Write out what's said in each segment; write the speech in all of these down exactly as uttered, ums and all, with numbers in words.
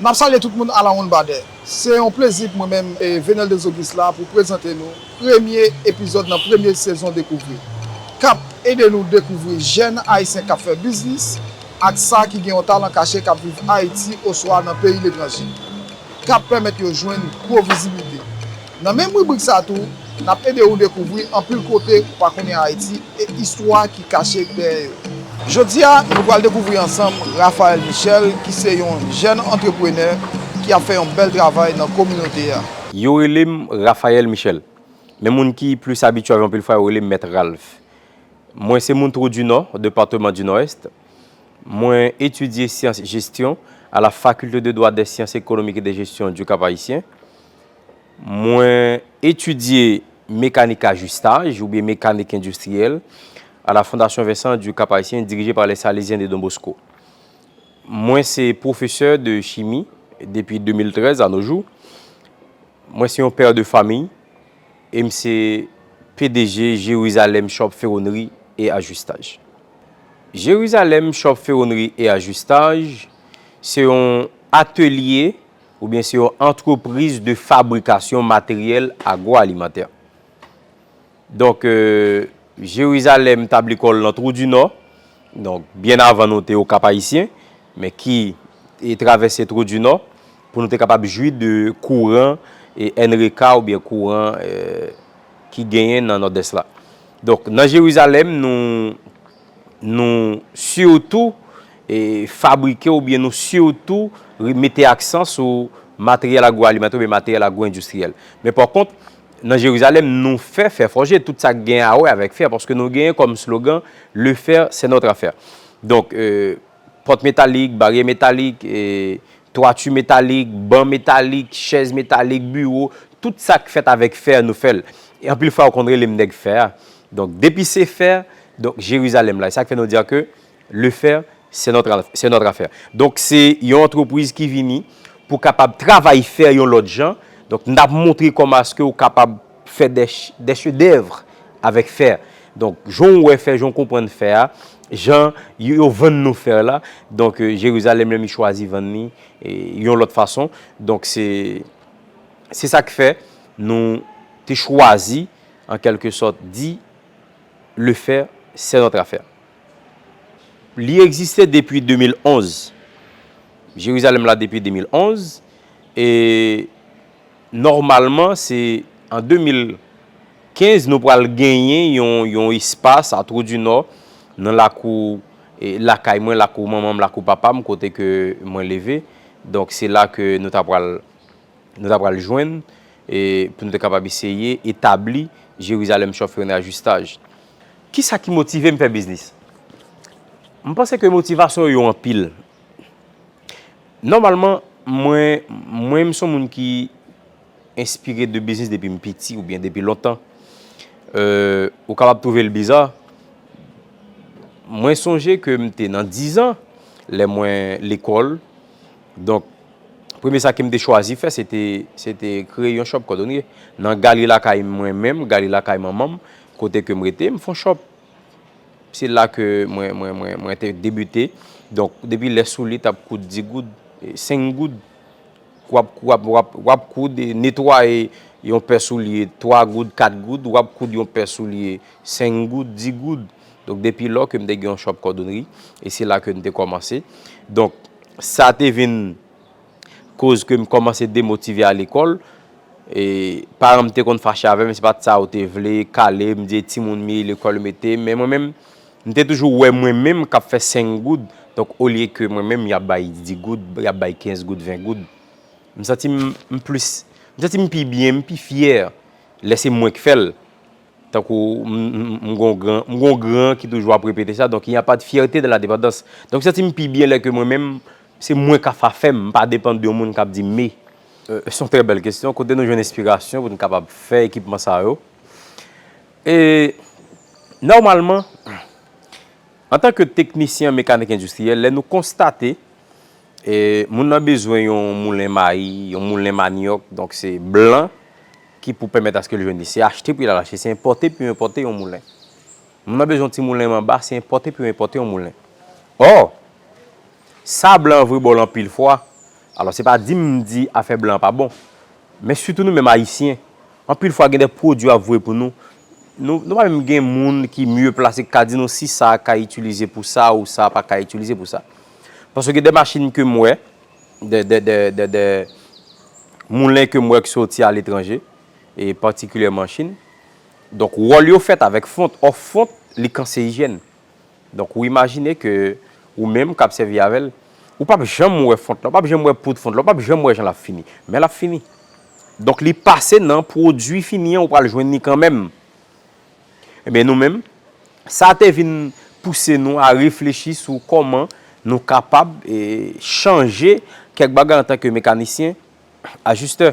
N ap salye tout moun alawonnbadè. Se yon plezi pou mwen menm, e, Venel Dezaugustes la pou prezante nou premye epizòd nan premye sezon Dekouvri, k ap ede nou dekouvri jèn Ayisyen k ap fè biznis ak sa ki gen yon talan kache k ap viv Ayiti oswa nan peyi letranje, k ap pèmèt yo jwenn gwo vizibilite. Nan menm ribrik sa tou, n ap ede ou dekouvri anpil kote ou pa konnen Ayiti e istwa ki kache dèyè yo. Jodi a, nou pral dekouvri ansanm Raphaël Michel, ki se yon jèn antreprenè ki ap fè yon bèl travay nan kominote a. Yo rele m Raphaël Michel, men moun ki plis abitye avè m anpil fwa, yo rele m Mèt Ralph. Mwen se moun Trou du Nord, département du Nord-Est. Mwen etidye syans jesyon à la Faculté de Droit, des Sciences Économiques et de Gestion du Cap-Haïtien. Mwen etidye mekanik ajistaj oubyen mekanik endistriyèl à la Fondation Vincent du Cap-Haïtien, dirigée par les Salésiens de Don Bosco. Mwen se pwofesè de chimi depi de mil trèz à nos jours. Mwen se yon pè de fanmi e m se P D G Jérusalem Shop Ferronnerie et Ajustage. Jérusalem Shop Ferronnerie et Ajustage se yon atelye oubyen se yon antrepriz de fabrikasyon materyèl agwoalimantè. Donk, euh, Jérusalem tabli kò l nan Trou du Nord, donk, byen avan nou te Okap Ayisyen, men ki e travèse Trou du Nord pou nou te kapab jwi de kouran e N R E K oubyen kouran, euh, ki genyen nan Nòdès la. Donk, nan Jerizalèm, nou, nou sitou, e, fabrike oubyen nou sitou re-, mete aksan sou materyèl agwoalimantè oubyen materyèl agwo-endistriyèl. Men pa kont, nan Jerizalèm, nou fè fè fòje, tout sa k gen a wè avèk fè, paske nou genyen kòm slogan, Le fer, c'est notre affaire. Donk, euh, pòt metalik, baryè metalik, e, twati metalik, ban metalik, chèz metalik, biwo, tout sa k fèt avèk fè, nou fè l. E anpil fwa, yo konn rele m nèg fè a. Donk, depi se fè, donk, Jerizalèm la. E sa k fè nou di ke le fer, c'est notre, c'est notre affaire. Donk, se yon antrepriz ki vini pou kapab travay fè yon lòt jan. Donk, n ap montre kòman èske ou kapab fè des, des chefs-d'œuvre avèk fè. Donk, jan w wè fè, jan w konprann fè a, jan yo, yo vann nou fè la. Donk, euh, Jerizalèm, lè m chwazi vann li, e, yon lòt fason. Donk, se, se sa k fè nou te chwazi, an kèlke sòt, di, le fer, c'est notre affaire. Li egziste depi de mil onz. Jerizalèm la depi de mil onz. E nòmalman, se an de mil kenz nou pral genyen yon, yon espas a Trou du Nord, nan lakou, e, lakay mwen, lakou manman m, lakou papa m, kote ke mwen leve. Donk, se la ke nou ta pral nou ta pral jwenn, e, pou nou te kapab eseye etabli Jerizalèm Shop Ferronnerie Ajustage. Kisa ki motive m fè biznis? M panse ke motivasyon yo anpil. Nòmalman, mwen, mwen, m se yon moun ki enspire de biznis depi m piti oubyen depi lontan. Euh, ou kapab twouve l biza. Mwen sonje ke m te nan diz an, lè mwen lekòl. Donk, premye sa ke m te chwazi fè, se te, se te kreye yon shop kòdonye. Nan galri lakay mwen menm, galri lakay manman m, kote ke m rete, m fè yon shop. Se la ke mwen, mwen, mwen, mwen te debite. Donk, depi lè souli t ap kout di goud, e, senk goud, w ap, w ap, w ap, w ap koud, e, netwaye yon pè soulye twa goud, kat goud, w ap koud yon pè soulye senk goud, di goud. Donk, depi lò ke m te gen yon shop kòdonri, e se la ke m te kòmanse. Donk, sa te vin koz ke m kòmanse demotive a lekòl. E paran m te konn fache avè m, se pa t sa yo te vle, kale m, di timoun m ye, lekòl yo mete m. Men mwen menm, m te toujou wè mwen menm k ap fè senk goud. Donk, olye ke mwen menm, y ap bay di goud, y ap bay kenz goud, ven goud. M santi m, m plis, m santi m pi byen, m pi fyè lè se mwen k fè l. Tankou m, m, m gon gran, m gon gran ki toujou ap repete sa, donk, il n'y a pas de fierté dans la dépendance. Donk, m santi m pi byen lè ke mwen menm, se mwen k ap fè m, m pa depann de yon moun k ap di m. Euh, se yon trè bèl kesyon. Kote nou jwenn enspirasyon pou n kapab fè ekipman sa yo? E, nòmalman, antanke teknisyen mekanik endistriyèl, lè nou konstate, e, moun nan bezwen yon moulen mayi, yon moulen manyòk, donk se blan ki pou pèmèt aske l jwenn li. Se achte pou l al achte, se enpòte pou yo enpòte yon moulen. Moun nan bezwen yon ti moulen manba, se enpòte pou yo enpòte yon moulen. Ò, sa blan an voye ba w la anpil fwa, Alò, se pa di m di afè blan pa bon, men sitou nou menm Ayisyen, anpil fwa gen de pwodui ap voye pou nou, nou, nou pa menm gen moun ki mye plase ki ka di nou si sa ka itilize pou sa ou sa pa ka itilize pou sa. Paske gen de machin ke m wè, de, de, de, de, de moulen ke m wè ki soti aletranje, e patikilyèman Chin. Donk, wòl yo fèt avèk font. Ò, font, li kanserijèn. Donk, ou imajine ke ou menm k ap sèvi avè l, ou p ap janm wè font lan, ou p ap janm wè poud font lan, ou p ap janm wè jan l ap fini. Men l ap fini. Donk, li pase nan pwodui fini an, ou pral jwenn li kanmenm. Ebyen, nou menm, sa te vin pouse nou a reflechi sou kòman nou kapab e, chanje kèk bagay antanke mekanisyen, ajistè.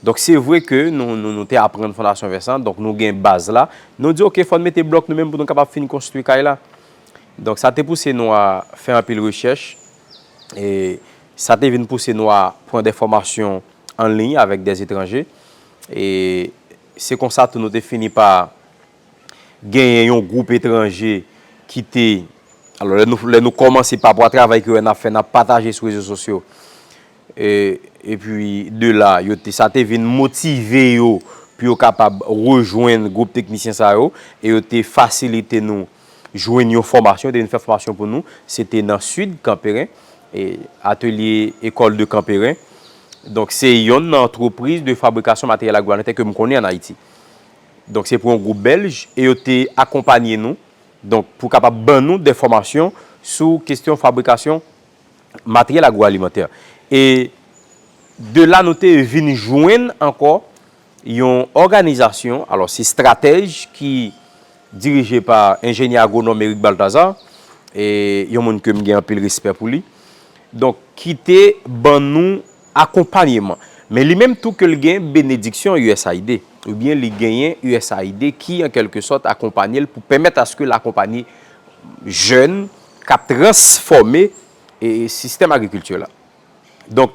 Donk, se vre ke nou, nou, nou te aprann Fondasyon Vèsan, donk nou gen baz la. Nou di, oke, fò n mete blòk nou menm pou nou kapab fin konstwi kay la. Donk, sa te pouse nou a fè anpil rechèch. E sa te vin pouse nou a pran de fòmasyon an liy avèk de etranje. E se konsa tou nou te fini pa genyen yon gwoup etranje ki te, alò, lè nou, lè nou kòmanse pa rapò a travay ke n ap fè, n ap pataje sou rezo sosyo. E, epi, de la, yo te, sa te vin motive yo pou yo kapab rejwenn gwoup teknisyen sa yo, e yo te fasilite nou jwenn yon fòmasyon, yo te vin fè fòmasyon pou nou. Se te nan Sid, Kanperen, e, atelye École de Kanperen. Donk, se yonn nan antrepriz de fabrikasyon materyèl agroalimantè ke m konnen ann Ayiti. Donk, se pou yon gwoup bèlj, e yo te akonpanye nou, donk, pou kapab ban nou de fòmasyon sou kesyon fabrikasyon materyèl agroalimantè. E de la, nou te vin jwenn ankò yon òganizasyon, alò, se Stratèj ki dirije pa enjenyè agwonòm Eric Balthazar, e yon moun ke m gen anpil respè pou li. Donk, ki te ban nou akonpanyeman. Men li menm tou ke l gen benediksyon U S A I D, oubyen li genyen U S A I D ki, an kèlke sòt, akonpanye l pou pèmèt aske l akonpanye jèn k ap transfòme e, sistèm agrikilti la. Donk,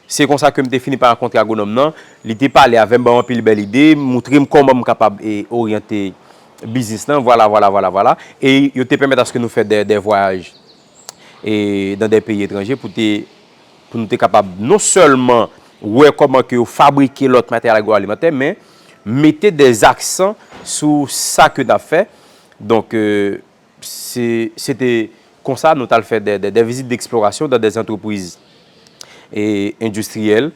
se konsa ke m te fini pa rankontre agwonòm nan. Li te pale avè m, ban m anpil bèl ide, moutre m kòman m kapab e, oryante biznis lan, vwala, vwala, vwala, vwala. E yo te pèmèt aske nou fè de, de vwayaj e, nan de peyi etranje pou te, pou nou te kapab non sèlman wè kòman ke yo fabrike lòt materyèl agroalimantè, men mete de aksan sou sa ke n ap fè. Donk, e, se, se te konsa nou t al fè de, de, de vizit deksplorasyon dan de antrepriz e, endistriyèl.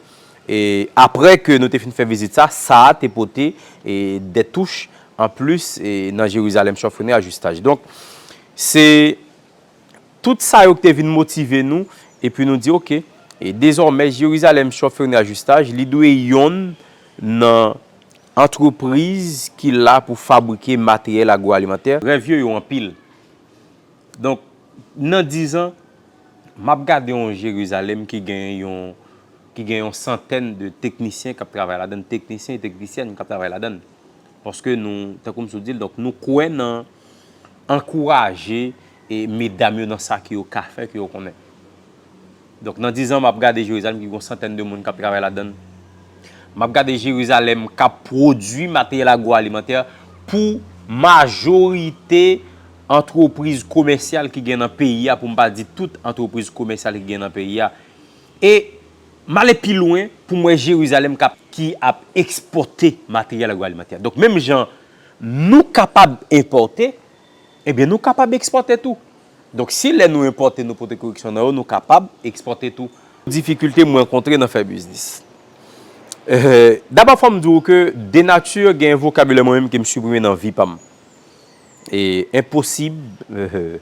E apre ke nou te fin fè vizit sa, sa a te pote e, de touch anplis e, nan Jerizalèm Chòfrene Ajistaj. Donk, se tout sa yo ki te vin motive nou, epi nou di, oke, e dezòmè, Jerizalèm Chòfrene Ajistaj, li dwe yonn nan antrepriz ki la pou fabrike materyèl agroalimantè. Rèv yo yo anpil. Donk, nan diz an, m ap gade yon Jerizalèm ki gen yon, ki gen yon santèn de teknisyen k ap travay ladan l, teknisyen e teknisyèn k ap travay ladan l. Paske nou, tankou m sot di l, donk, nou kwè nan ankouraje e medam yo nan sa ke yo ka fè, ke yo konnen. Donk, nan diz an, m ap gade Jerizalèm ki gen yon santèn de moun k ap travay ladan l. M ap gade Jerizalèm k ap pwodui materyèl agroalimantè pou majorite antrepriz komèsyal ki gen nan peyi a, pou m pa di tout antrepriz komèsyal ki gen nan peyi a. E m ale pi lwen pou m wè Jerizalèm k ap, ki ap ekspòte materyèl agroalimantè. Donk, menm jan nou kapab enpòte, ebyen, nou kapab ekspòte tou. Donk, si lè nou enpòte, nou pote koreksyon nan yo, nou kapab ekspòte tou. Difikilte m rankontre nan fè biznis. Eh, dabò, fò m di w ke denati gen vokabilè mwen menm ke m siprime nan vi pa m. E enposib, eh,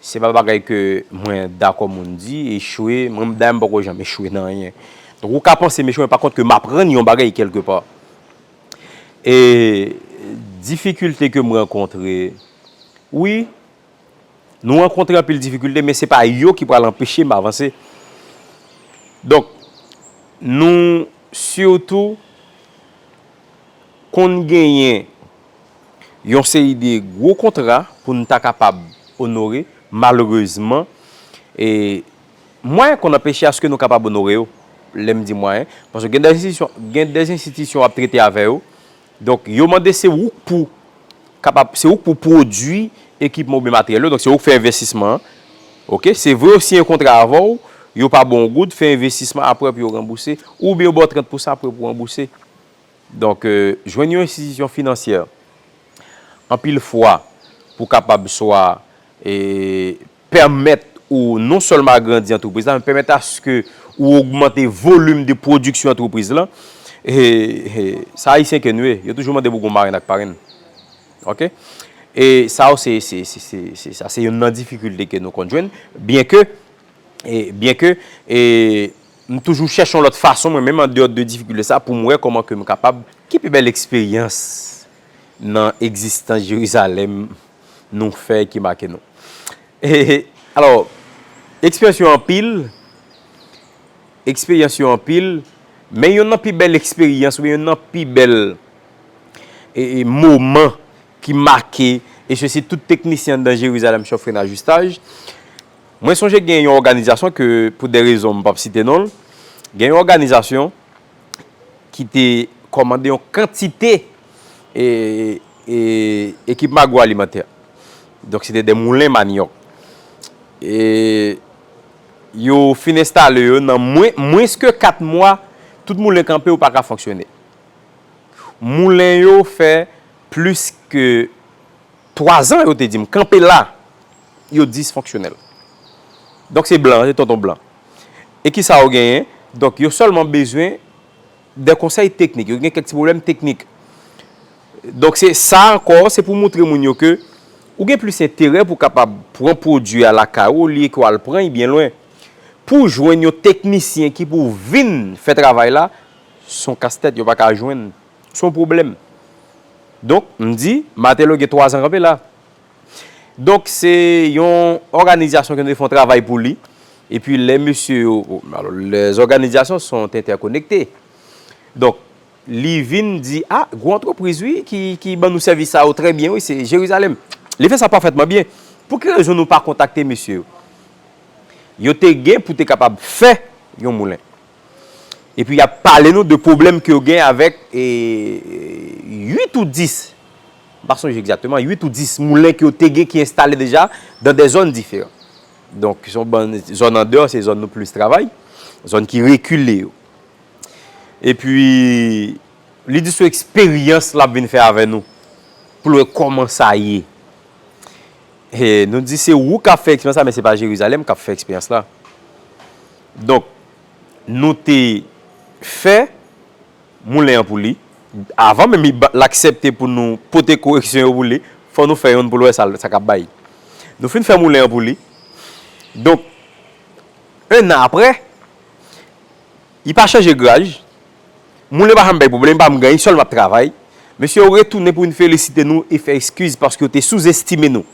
se pa bagay ke mwen dakò moun di, echwe, mwen dayè m poko janm echwe nan anyen. Donk, ou ka panse m echwe, men pa kont ke m aprann yon bagay kèlkepa. E difikilte ke m rankontre, wi, nou rankontre anpil difikilte, men se pa yo ki pral anpeche m avanse. Donk, nou sitou konn genyen yon seri de gwo kontra pou n ta kapab onore. Malerezman, e mwayen konn anpeche aske nou kapab onore yo. Lè m di mwayen, paske gen de enstitisyon, gen de enstitisyon w ap trete avè yo, donk, yo mande se ou k pou kapab, se ou k pou pwodui ekipman oubyen materyèl yo, donk se ou k fè envestisman an. Oke, se vre yo siyen kontra avè w, Yo pa ba w yon goud, fè envestisman apre pou yo ranbouse, oubyen yo ba w trant pousan apre pou ranbouse. Donk, euh, jwenn yon enstitisyon finansyè, anpil fwa, pou kapab swa, e, pèmèt ou non sèlman agrandi antrepriz la, men pèmèt aske ou ogmante volim de pwodiksyon antrepriz la. E, e, sa Ayisyen ke nou ye, yo toujou mande pou gon marenn ak parenn. Oke? E sa yo, se, se, se, se, se, sa se youn nan difikilte ke nou konn jwenn, byenke, e, byenke, e, m toujou chèche yon lòt fason, mwen menm, andeyò de difikilte sa, pou m wè kòman ke m kapab. Ki pi bèl eksperyans nan egzistans Jerizalèm nou fè ki make nou? E, alò, eksperyans yo anpil, eksperyans yo anpil, men youn nan pi bèl eksperyans, oubyen youn nan pi bèl, e, e, moman ki make, e sesi tout teknisyen anndan Jerizalèm Chofren Ajistaj. Mwen sonje gen yon òganizasyon ke, pou de rezon m p ap site non l, gen yon òganizasyon ki te kòmande yon kantite, e, e, ekipman agwoalimantè. Donk, se te de moulen manyòk. E yo fin enstale yo nan mwen, mwens ke kat mwa, tout moulen kanpe, yo pa ka fonksyone. Moulen yo fè plis ke twa zan, yo te di m, kanpe la, yo disfonksyonèl. Donk, se blan, se tonton blan. E ki sa yo genyen? Donk, yo sèlman bezwen de konsèy teknik. Yo gen kèk ti pwoblèm teknik. Donk, se sa ankò, se pou montre moun yo ke ou gen plis enterè pou kapab pran pwodui a lakay ou, olye ke w al pran l byen lwen. Pou jwenn yon teknisyen ki pou vin fè travay la, se yon kastèt, yo pa ka jwenn. Se yon pwoblèm. Donk, m di, Martello gen twa zan kanpe la. Donk, se yon òganizasyon ke nou te fè yon travay pou li. Epi, lè mesye yo, alò, les organisations sont interconnectées. Donk, li vin di, a, gwo antrepriz, wi, ki, ki ban nou sèvis sa yo trè byen, wi, se Jerizalèm. Li fè sa pafètman byen. Pou ki rezon nou pa kontakte mesye yo? Yo te gen pou te kapab fè yon moulen. Epi y ap pale nou de pwoblèm ke yo gen avèk, e, uit ou dis, m pa sonje egzakteman, uit ou dis moulen ke yo te gen ki enstale deja dan de zòn diferan. Donk, se yon bann zòn andeyò, se zòn nou plis travay, zòn ki rekile yo. Epi, li di se eksperyans l ap vin fè avè nou, pou l wè kòman sa ye. E nou di se ou k ap fè eksperyans la, men se pa Jerizalèm k ap fè eksperyans la. Donk, nou te fè moulen an pou li. Avan menm li ba- l aksepte pou nou pote koreksyon yo pou li, fò nou fè youn pou l wè sa, sa k ap bay. Nou fin fè moulen an pou li. Donk, en an apre, li pa chanje graj. Moulen pa janm bay pwoblèm, li pa janm ganyen, sèlman ap travay. Mesye yo retounen pou vin felisite nou e fè eskiz paske yo te souzestime nou.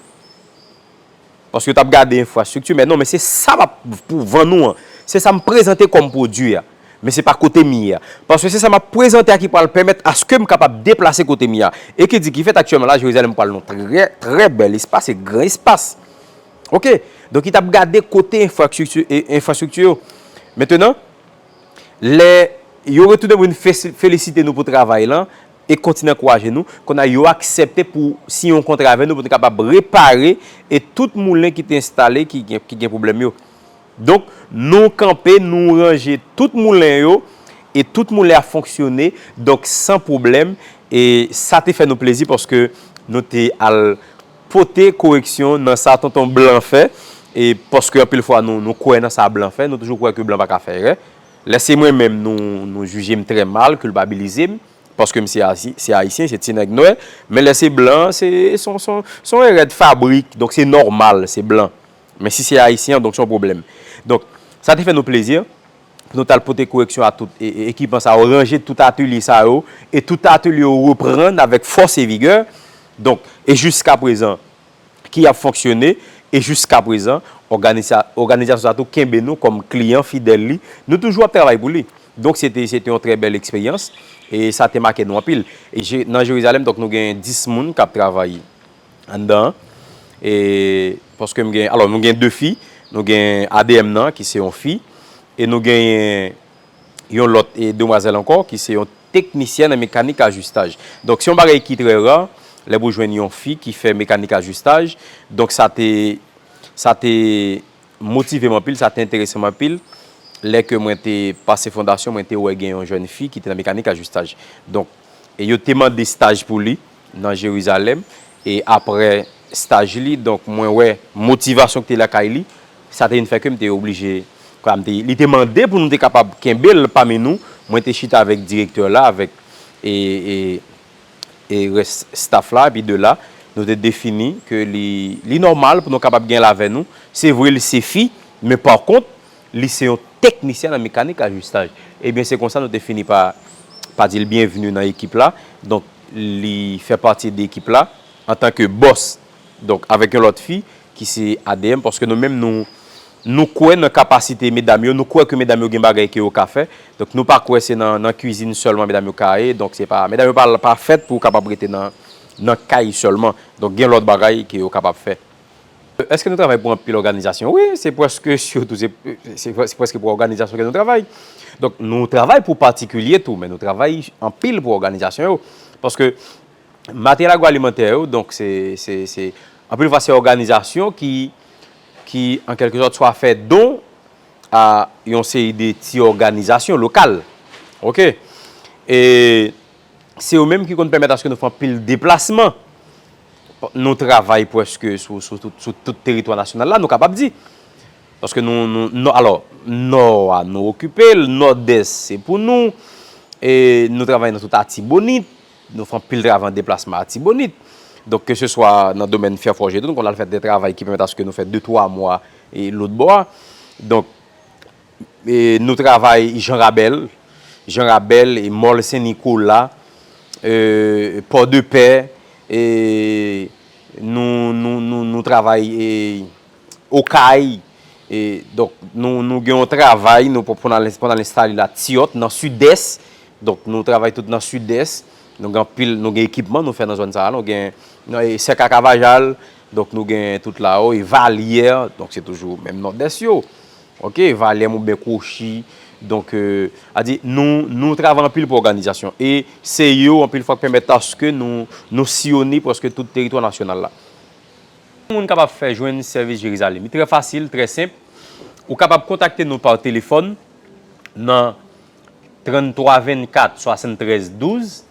Paske yo t ap gade enfrastrikti, men non, men se sa m ap pou vann ou an. Se sa m prezante kòm pwodui a. Men se pa kote m ye a. Paske se sa m ap prezante a ki pral pèmèt aske m kapab deplase kote m ye a. E ki di ki fèt aktyèlman la, Jerizalèm pral nan trè, trè bèl espas, e gran espas. Oke? Donk, li t ap gade kote enfrastrikti, e, enfrastrikti yo. Mentenan, lè yo retounen pou vin fes- felisite nou pou travay lan e kontinye ankouraje nou, kounye a yo aksepte pou siyen yon kontra avè nou pou nou kapab repare e tout moulen ki te enstale ki gen, ki gen pwoblèm yo. Donk, nou kanpe, nou ranje tout moulen yo e tout moulen ap fonksyone, donk san pwoblèm. E sa te fè nou plezi paske nou te al pote koreksyon nan sa tonton blan fè. E paske anpil fwa nou, nou kwè nan sa blan fè, nou toujou kwè ke blan pa ka fè erè. Lè se mwen menm, nou, nou jije m trè mal, kilpabilize m, paske m se Asi- se Ayisyen, se ti nèg nwè. Men lè se blan, se, se yon, se yon, se yon erè de fabrik, donk se nòmal, se blan. Men si se Ayisyen, donk se yon pwoblèm. Donk, sa te fè nou plezi pou nou t al pote koreksyon a tout e- e- ekipman sa yo, ranje tout atelye sa yo, e tout atelye yo reprann avèk fòs e vigè. Donk, e jiskaprezan, ki ap fonksyone, e jiskaprezan, òganisa- òganizasyon sa tou kenbe nou kòm kliyan fidèl li. Nou toujou ap travay pou li. Donk, se te, se te yon trè bèl eksperyans, e sa te make nou anpil. E Je- nan Jerizalèm, donk, nou gen dis moun k ap travay anndan an. E, paske m gen, alò, nou gen de fi, nou gen A D M nan, ki se yon fi, e nou gen yon lòt, e, demwazèl ankò, ki se yon teknisyèn an mekanik ajistaj. Donk, se yon bagay ki trè ra, lè pou jwenn yon fi ki fè mekanik ajistaj. Donk, sa te, sa te motive m anpil, sa te enterese m anpil. Lè ke mwen te pase fondasyon, mwen te wè gen yon jèn fi ki te nan mekanik ajistaj. Donk, e yo te mande staj pou li nan Jerizalèm. E apre staj li, donk, mwen wè motivasyon ki te lakay li. Sa te vin fè ke m te oblije, kwa, m te, li te mande pou nou te kapab kenbe l pami nou. Mwen te chita avèk direktè la, avèk e, e, e rès staff la, epi de la, nou te defini ke li, li nòmal pou nou kapab gen l avè nou. Se vre, li se fi, men pa kont, li se yon teknisyen nan mekanik ajistaj. Ebyen, se konsa nou te fini pa, pa di l byenveni nan ekip la. Donk, li fè pati de ekip la antanke bòs. Donk, avèk yon lòt fi ki se A D M, paske nou menm, nou, nou kwè nan kapasite medam yo, nou kwè ke medam yo gen bagay ke yo ka fè. Donk, nou pa kwè se nan, nan kwizin sèlman medam yo ka ye. Donk, se pa, medam yo pa, pa fèt pou kapab rete nan, nan kay sèlman. Donk, gen lòt bagay ke yo kapab fè. Èske nou travay pou anpil òganizasyon? Wi, se prèske sitou, se, se, se prèske pou òganizasyon ke nou travay. Donk, nou travay pou patikilye tou, men nou travay anpil pou òganizasyon yo. Paske materyèl agwoalimantè yo, donk, se, se, se, anpil fwa, se òganizasyon ki, ki, an kèlke sòt, swa fè don a yon seri de ti òganizasyon lokal. Oke? E se yo menm ki konn pèmèt aske nou fè anpil deplasman. Nou travay prèske sou, sou tout, sou tout teritwa nasyonal la, nou kapab di. Paske nou, nou, nou, alò, Nò a, nou okipe l, Nòdès, se pou nou. E nou travay nan tout Atibonit. Nou fè anpil travay an deplasman Atibonit. Donk, ke se swa nan domèn fè fòje, tou, nou konn al fè de travay ki pèmèt aske nou fè de, twa mwa e lòt bò a. Donk, e, nou travay Jan Rabèl, Jan Rabèl, e, Mòl Sen Nikola, e, Pòdepè, e, nou, nou, nou, nou travay, e, Okay, e, donk, nou, nou gen yon travay, nou, pou, pou n al, pou n al enstale la, Tiyòt, nan Sidès. Donk, nou travay tout nan Sidès. Nou gen anpil, nou gen ekipman, nou fè nan zòn sa a. Nou gen, nou, e, Sèk a Kavajal, donk, nou gen tout la, e Valyè, donk, se toujou menm Nòdès yo. Oke, Valyè, Monbè, Kwochi. Donk, e, a di, nou, nou travay anpil pou òganizasyon. E se yo, anpil fwa, ki pèmèt aske nou, nou siyone prèske tout teritwa nasyonal la. Moun kapab fè jwenn sèvis Jerizalèm? Li trè fasil, trè senp. Ou kapab kontakte nou pa telefòn nan tranntwa vennkat swasanntrèz douz,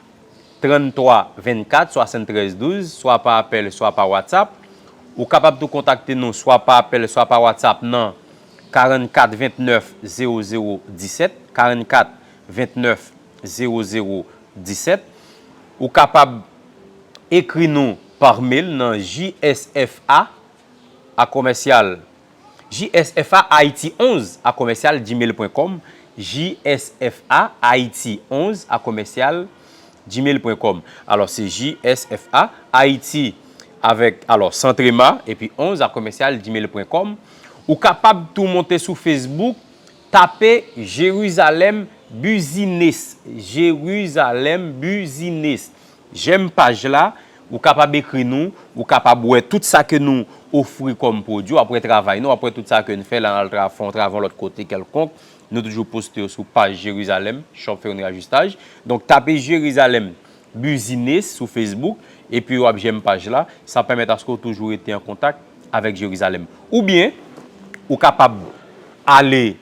tranntwa vennkat swasanntrèz douz, swa pa apèl, swa pa WhatsApp. Ou kapab tou kontakte nou swa pa apèl, swa pa WhatsApp nan karannkat vennèf zewo zewo disèt, karannkat vennèf zewo zewo disèt. Ou kapab ekri nou pa mail nan J S F A a commercial, J S F A Haiti onze a commercial gmail point com, J S F A Haiti onze a commercial gmail point com. Alò, se J S F A Haiti avèk, alò, san trema, epi onze a commercial gmail point com. Ou kapab tou monte sou Facebook, tape Jerizalèm Business, Jerizalèm Business. J'aime paj la, ou kapab ekri nou, ou kapab wè tout sa ke nou ofri kòm pwodui, w ap wè travay nou, w ap wè tout sa ke n fè la, n al tra-, fè yon travay yon lòt kote kèlkonk. Nou toujou poste yo sou paj Jerizalèm Shop Ferronnerie Ajustaj. Donk, tape Jerizalèm Business sou Facebook, epi w ap j'aime paj la. Sa pèmèt aske w toujou rete an kontak avèk Jerizalèm. Oubyen, ou kapab ale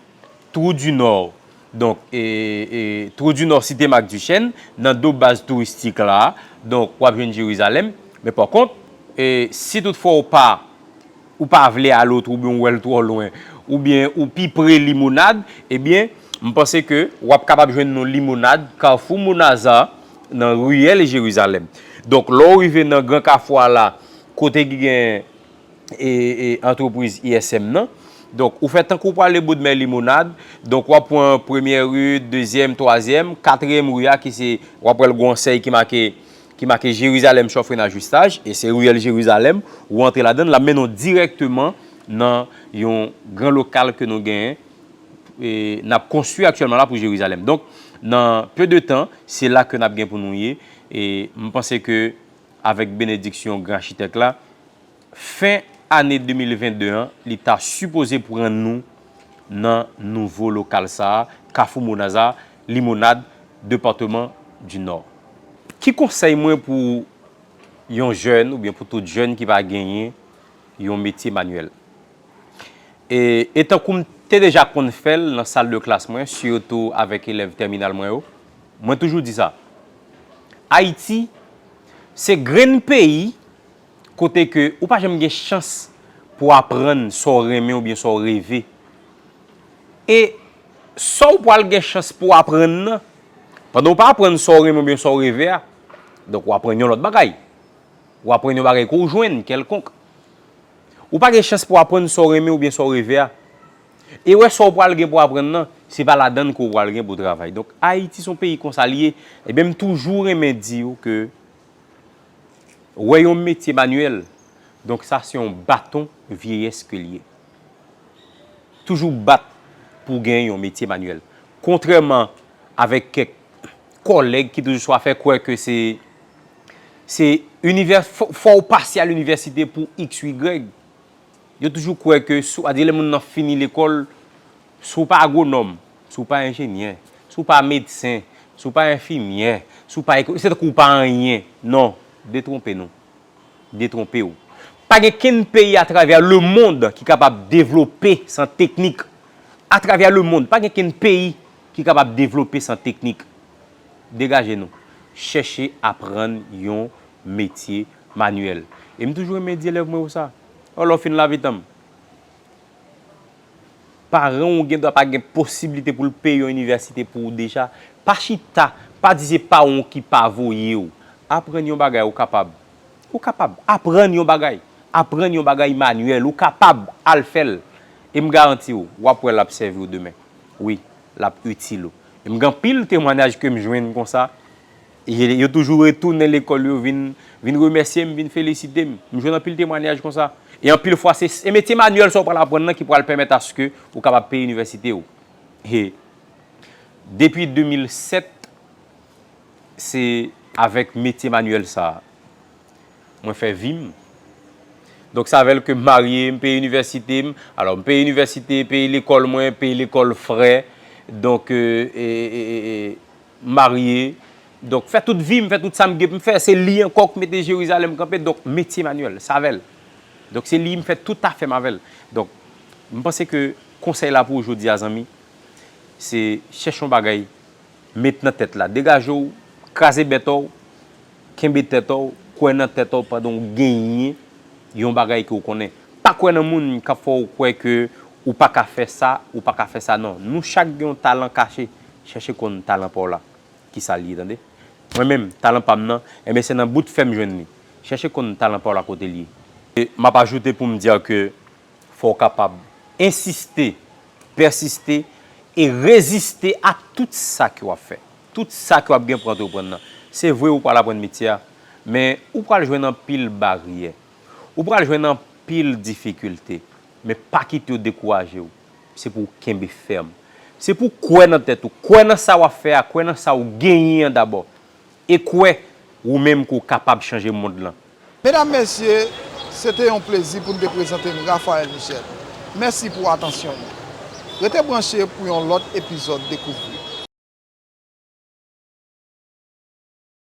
Trou di Nò. Donk, e, e, Trou di Nò, Site Mak Dichèn, nan do baz touristik la. Donk, w ap jwenn Jerizalèm. Men pa kont, e, si toutfwa w pa, ou pa vle ale otou, oubyen w wè l twò lwen, oubyen ou pi pre Limonad, ebyen, m panse ke w ap kapab jwenn nou Limonad, Kafou Monaza, nan riyèl Jerizalèm. Donk, lè w rive nan gran kafou a la, kote ki gen e, e, antrepriz I S M nan. Donk, ou fè tankou w prale Bodmè Limonad. Donk, w ap pran premyè ri, dezyèm, twazyèm, katriyèm ri a ki se, w ap wè l gon ansèy ki make, ki make Jerizalèm Shop Ferronnerie Ajustaj, e se riyèl Jerizalèm, ou antre ladan l, l ap mennen w dirèkteman nan yon gran lokal ke nou genyen, e n ap konstwi aktyèlman la pou Jerizalèm. Donk, nan peu de tan, se la ke n ap gen pou nou ye, e m panse ke avèk benediksyon gran achitèk la, fen ane de mil vennde an, li ta sipoze pran nou nan nouvo lokal sa a, Kafou Monaza, Limonad, depatman di Nò. Ki konsèy mwen pou yon jèn oubyen pou tout jèn ki pa genyen yon metye manyèl? E, e tankou m te deja konn fè l nan sal de klas mwen, sitou avèk elèv tèminal mwen yo, mwen toujou di sa. Ayiti, se grenn peyi kote ke ou pa janm gen chans pou aprann sa w renmen oubyen sa w reve. E sa w pral gen chans pou w aprann nan, pandan w pa aprann sa w renmen oubyen sa w reve a, donk w aprann yon lòt bagay. W aprann yon bagay ke w jwenn kèlkonk. Ou pa gen chans pou w aprann sa w renmen oubyen sa w reve a. E wè sa w pral gen pou w aprann nan, se pa ladan l ke w pral gen pou w travay. Donk, Ayiti se yon peyi konsa l ye. Ebyen, m toujou renmen di w ke wè yon metye manyèl, donk sa se yon baton vyeyès ke l ye. Toujou bat pou w gen yon metye manyèl. Kontrèman avèk kèk kòlèg ki toujou swa fè kwè ke se, se inivè, fò, fò w pase a linivèsite pou X, Y. Yo toujou kwè ke si w, adye lè moun nan fini lekòl, si w pa agwonòm, si w pa enjenyè, si w pa medsen, si w pa enfimyè, si w pa eko-, se tankou w pa anyen. Non, detwonpe nou. Detwonpe w. Pa gen kenn peyi atravè lemonn ki kapab devlope san teknik. Atravè lemonn, pa gen kenn peyi ki kapab devlope san teknik. Degaje nou. Chèche aprann yon metye manyèl. E m toujou renmen di elèv mwen yo sa. Lè w fin lave tan m, paran w gen dwa pa gen posiblite pou l peye yon inivèsite pou ou deja. Pa chita, pa di se paran w ki pa voye w. Aprann yon bagay, ou kapab. Ou kapab. Aprann yon bagay. Aprann yon bagay manyèl. Ou kapab al fè l. E m garanti w, w ap wè l ap sèvi w demen. Wi, l ap itil ou. E m gen anpil temwanyaj ke m jwenn konsa. E yo toujou retounen lekòl yo, vin, vin remèsye m, vin felisite m. M jwenn anpil temwanyaj konsa. E anpil fwa, se, se metye manyèl sa w pral aprann nan ki pral pèmèt aske ou kapab peye inivèsite w. E depi de mil sèt, se avèk metye manyèl sa a mwen fè vi m. Donk, sa vle di ke m marye, m peye inivèsite m. Alò, m peye inivèsite, peye lekòl mwen, peye lekòl frè. Donk, e, e, e, e, e, marye. Donk, fè tout vi m, fè tout sa m gen pou m fè. Se li ankò k mete Jerizalèm kanpe. Donk, metye manyèl, sa avè l. Donk, se li m fè tout afè m avè l. Donk, m panse ke konsèy la pou ou jodi a, zanmi, se chèche yon bagay, met nan tèt la. Degaje w, kraze bèt w, kenbe tèt w, kwè nan tèt w pandan w genyen yon bagay ke w konnen. Pa kwè nan moun k ap fè w kwè ke ou pa ka fè sa, ou pa ka fè sa, non. Nou chak gen yon talan kache. Chèche konn talan pa w la. Kisa l ye, tande? Mwen menm, talan pa m nan, enben, se nan bout fè m jwenn li. Chèche konn talan pa w la kote l ye. E m ap ajoute pou m di ke fò w kapab ensiste, pèsiste e reziste a tout sa ke w ap fè. Tout sa ke w ap gen pou antreprann nan. Se vre, ou pral aprann metye a, men ou pral jwenn anpil baryè. Ou pral jwenn anpil difikilte, men pa kite yo dekouraje w. Se pou w kenbe fèm. Se pou w kwè nan tèt ou, kwè nan sa w ap fè a, kwè nan sa w genyen an dabò. E kwè, ou menm, ke w kapab chanje mond lan. Medam, mesye, se te yon plezi pou n te prezante n Raphaël Michel. Mèsi pou atansyon nou. Rete branche pou yon lòt epizòd Dekouvri.